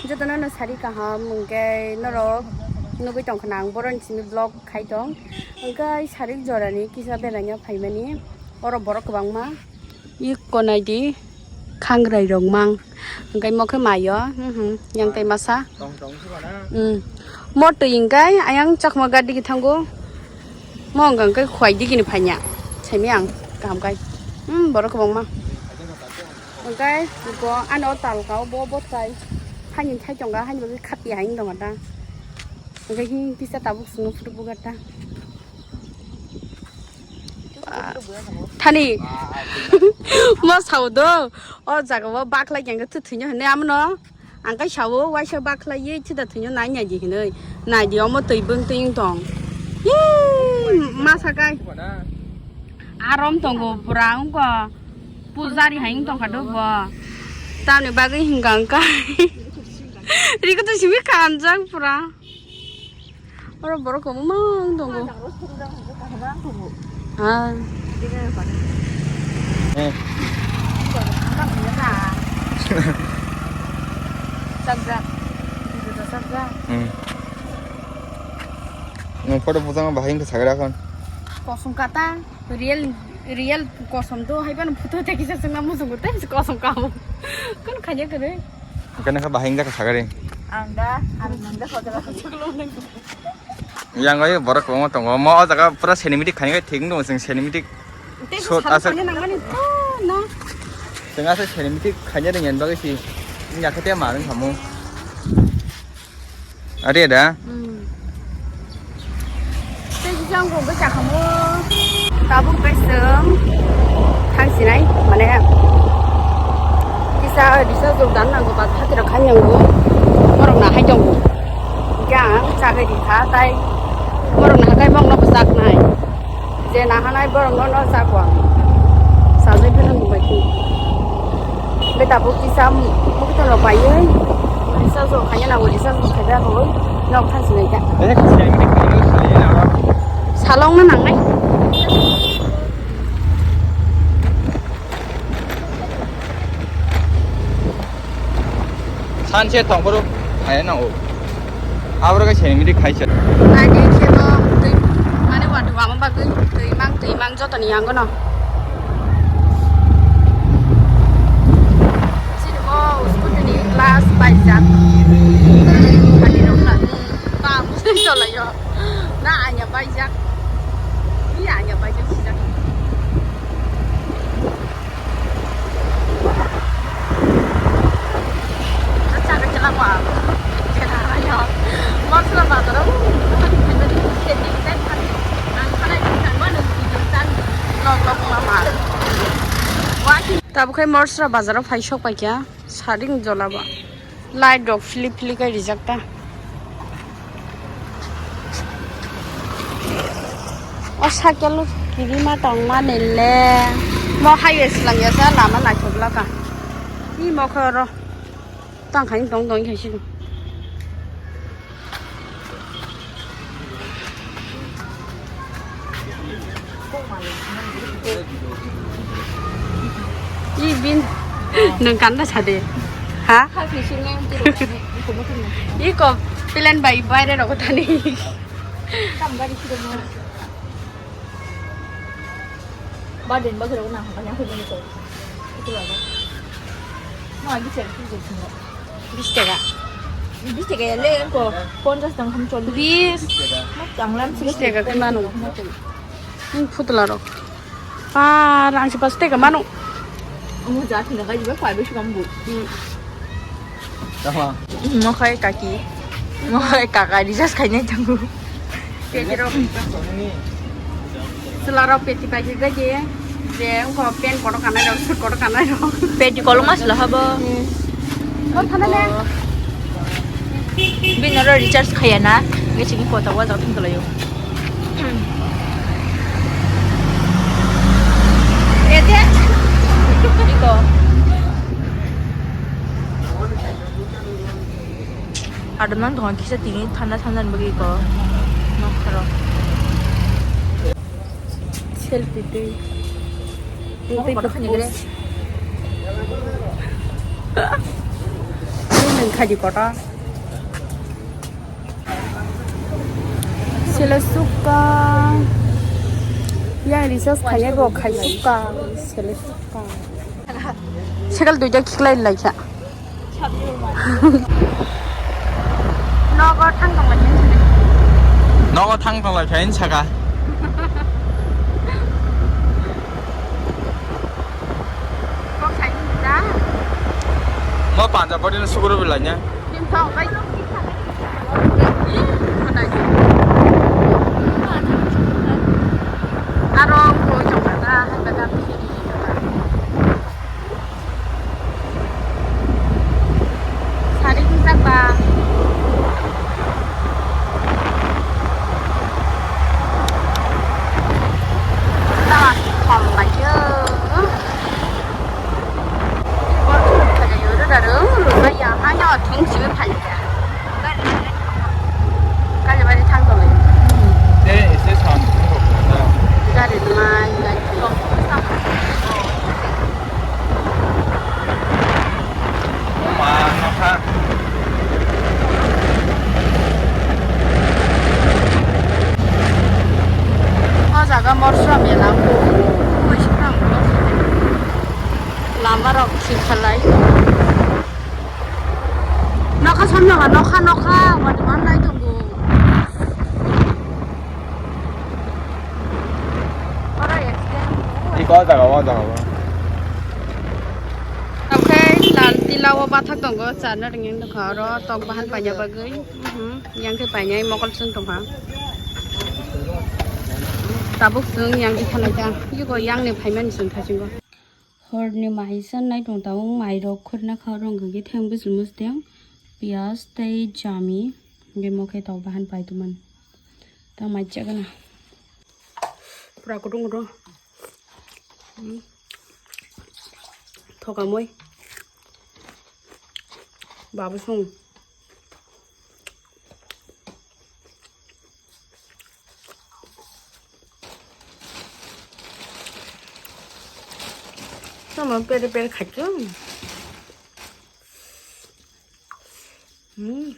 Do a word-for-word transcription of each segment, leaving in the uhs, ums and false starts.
Jotono no sari kaham, hwnkhe norok nugwi tongkha na ang boroni simi vlog khai tong. Hwnkhe sari jorani kisa belaina phaimani, oro borok kwbangma. Iko naidi, khangrai rok mang. Hwnkhe mo khe mayo, mhm, yang tai masa. Tong tong si mana? Hmm. Mo twi hwnkhe ayang chakma gadi thango. Mo hwnkhe khwai digini phainya. Saimi ang kaham kai. Hmm, borok kwbangma. Hwnkhe bo ano talka o bo botai. Hani thai tonga, hani bagwi khapi hai wng tongo ta. Hwnkhe hi kisa tabuk swngo phuru bugar ta. Thani. Mo sao do. O jaga o bakhlai khe thwi thwino hwnwi amono. Ang kai sao waisa bakhlai ye thwi da thwino nai nai di hwnwi. Nai di omo twi bwng twi wng tong. Yee, masa kai. Arom tongo pura wngkha. Pujari hai wng tongkha do bo. Tamni bagwi hwnkha ang kai. Riko to simi kanjak pura. Oro borok kwbangma wng tongo. Ah. Eh. Chakjak. Chakjak. Hmm. Nwng photo bwchangma bahai wngkha sagra khon. Kosom kata, real, real kosom do, hai phano photo tei kisa chwngna muchungo tei kosom kamo. Kon khaina kwrwi. Hwnkhe nokha bahai wngjakha sagari. Ang da, ang nang da hotel hotel lo nang. Yang oi borok kwbangma tongo. Mo o jaga pura cinematic khainai thik wng tongo chwng cinematic. Tei shoot salon aswk khaina nangmani to na. Chwng aswk cinematic khaina ringya bagwi si. Wngya khe tei ma wng khamu. Are da? Hmm. Tei jang bo bwsa khamu. Tabuk bai chwng thang sinai, mane kisa risa jok dan nango, ba phatiro khai nango. Borok na hai tongo. Hingke ang chagai di kha, tai borok na hakai bokno bwchak nai. Je nahanai borok no, no chakwa. Sajai phano nubai khe. Be tabuk kisa mukitwng rok paiwi. Risa jok khaina nango, risa jok khaida roi. Nok thansi nai kha. Salong no nangnai. Sunset tongphuru khaina nango. Aboro khe sengmidi khaisa. Naidi kheno twi mane wadu ama bagwi twi mang twi mang jotoni yangono. Chini bo scooty ni glass baijak. Khani rok na. Ba musli cholayo. Na anya baijak. Ni anya baijak sijak. Tabuk khe Morsra bazar o phai sok paikha, saring jola ba. Light rok philip philip khe rijak ta. O cycle kirima tongmani le. Mo highway swlangya sa lama naithok laka. Ni mokhe oro tang khai tong tong khai si. Ibin nang kanda sade. Ha? Iko plan bai baire rok thani. Baden bagwi rok nang kanya hwnwi ko. Ito ba. Ma gi selfie je thung. Bis taka. Bis taka ya le ko ponchas tang ham chol. Bis. Ma tanglam bis taka khe mano. Nung phutla rok. Ah, rang si pas taka mano. Omo ja thina kai ba pai be shukam bu. Hmm. Tama. Mo khai kaki. Mo khai kaka recharge khainai tango. Peti rok. Chwla rok peti pai pai je. Je ungko pant kotor kanai rok, suit kotor kanai rok. Peti koloma chwla habo. Hmm. Kon thana le. Bini oro recharge khaya na, nge chini kota wa jok thung kalayo. Ete. Iko. Adamang dong kisa tini thanda thanda bagwi iko. Nok kharo. Selfie twi. Twi photo khani gre. Khai di kota. Sele suka. Yang recharge khaiya go khai suka. Sele suka. Sekal duita khiklai lai kha. Nogo thang tong lai kha. Nogo thang tong lai kha, saka. Kok sai ni da. Mo panja body no suguru bilanya. Nim thong kai. Aro ko jong da, hai ba da. Sari hwnjak ba. Tama thom bai yo. Bor khulum khaja yo, roda rung rung bai ya, ha yo, thung simi phai ya. Kali bari thang tong lai. Te ese sam. Gari mai lai. Ma, ma, ma. O jaga morsa mela. Lama rok thik khalai. Nokha samno ba, nokha, nokha, wani man nai tongo. Oro accident. Iko jaga, o jaga, o. Oke, lal tila o bathak tongo, charna ringin tongkha, oro tok bahan paina bagwi. Mhm, yang khe painai mokol chwng tongkha. Tabuk chwng yang khe thanai ta. Iko yang ni phaimani chwng thasingo. Horni maisa naitung tabuk mairok khurna kha rong khe theng bwswlwng mustang piyaj tei jami hwnkhe mokhe tok bahan pai tongmani ta mai chagana pura kutung kutung. Hmm. Thokamoi babu sung. Tamo pere pere khaikhe. Hmm.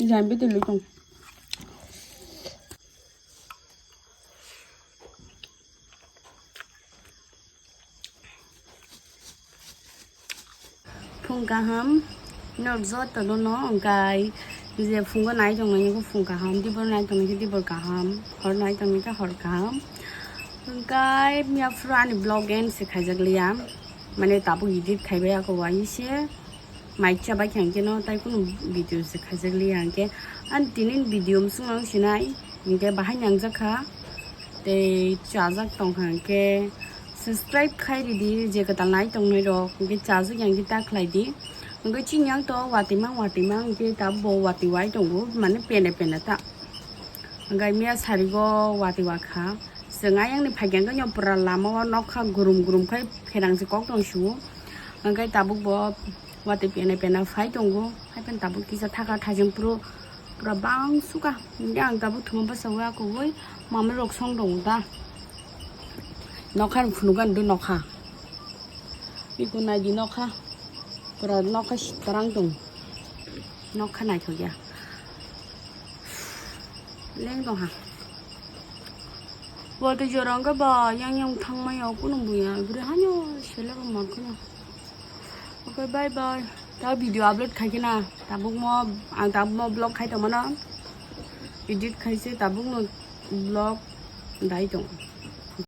Jam bete lutong. Phung kaham, norok jotono no, hwnkhe je phungo nai tongmani khe phung kaham, dibor nai tongmani khe dibor kaham, hor nai tongmani khe hor kaham. Hwnkhe miya phuru ani vlog end se khaijak liya, mane tabuk edit khaibai ako waise. Mai chabai khe hwnkhe no tai kunu video se khaijak liya hwnkhe. Ani tinin video mwswk no wng sinai hwnkhe bahai nangjak kha. Tei chajak tong kha hwnkhe subscribe khai ridi, je kwtal nai tongnai rok hwnkhe chajak ya hwnkhe ta khlai di. Hwnkhe chini yang to watwi mang watwi mang hwnkhe ta bo watwi wai tongo, mane pene pene ta. Hwnkhe miya sarigo watwi wa kha. Chwng ayang ni phaikhe hwnkhe pura lama o nokha gurum gurum khai pherang se kok tong su. Hwnkhe tabuk bo watwi pena pena phai tongo. Haiphano tabuk kisa thaka thaijang puro pura bang suka. Hwnkhe ang tabuk thuma bwsa o akugwi mama rok song tongo ta. Nokha ni phunuk ani do nokha. Biko nai di nokha. Pura nokha sitarang tong. Nokha naithok ya. Leng tong ha. Bo tei jora wngkha ba yang yang thangmaya kunu buya. Bwrwi hano selero mankhe na. Okay, bye bye. Ta video upload khai khe na. Tabuk mo, ang tabuk mo vlog khai tongmano. Edit khai se tabuk no vlog dai tong.